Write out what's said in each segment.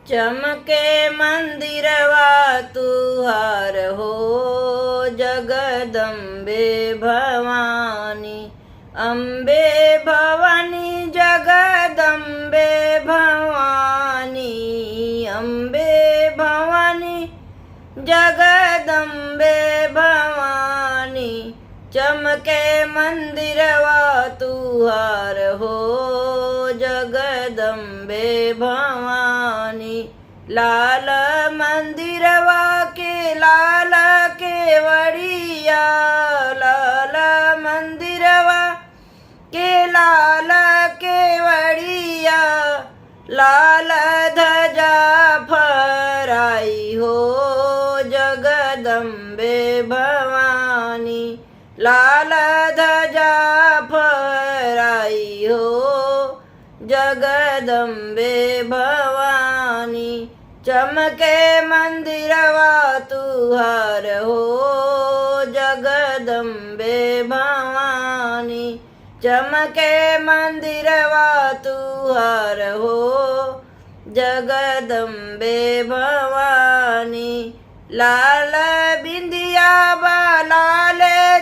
चमके मंदिरवा तुहार हो जगदम्बे भवानी। अम्बे भवानी जगदम्बे भवानी, अम्बे भवानी जगदम्बे भवानी। चमके मंदिरवा तुहार हो जगदम्बे भवानी। लाल मंदिरवा के लाल केवड़िया, लाल मंदिरवा के लाल केवड़िया, लाल ध्वजा फहराई हो जगदम्बे भवानी। लाल ध्वजा फहराई हो जगदम्बे भवानी। चमके मंदिरवा तुहार हो जगदम्बे भवानी। चमके मंदिरवा तुहार हो जगदम्बे भवानी। लाल बिंदिया बा लाल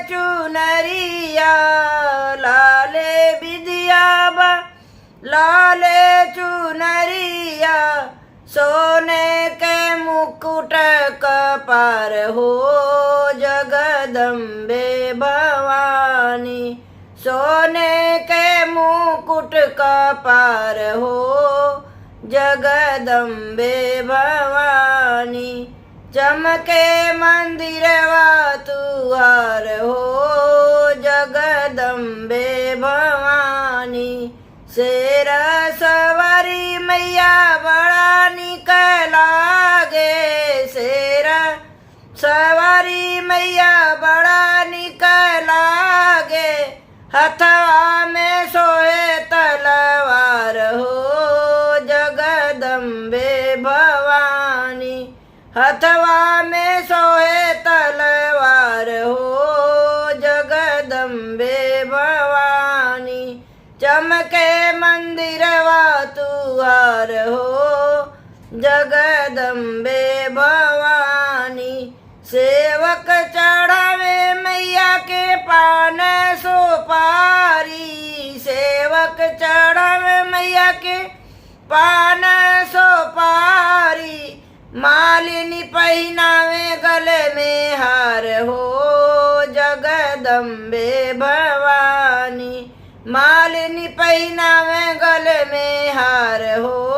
चुनरिया, लाल बिंदिया बा लाल चुनरिया, सोने के मुकुट कपार हो जगदम्बे भवानी। सोने के मुकुट कपार हो जगदम्बे भवानी। चमके मंदिरवा तुहार हो जगदम्बे भवानी। शेर सवारी मैया बड़ा निक लागे, शेर सवारी मैया बड़ा निक लागे, हथवा में सोहे तलवार हो जगदम्बे भवानी। हथवा में सोहे तलवार हो जगदम्बे भवानी। चमके मंदिरवा तुहार हो जगदम्बे भवानी। सेवक चढ़ावे मैया के पान सुपारी, सेवक चढ़ावे मैया के पान सुपारी, मालिनी पहिनावे गले में हार हो जगदम्बे भवानी। मालिनी पहिनावे गले में हार हो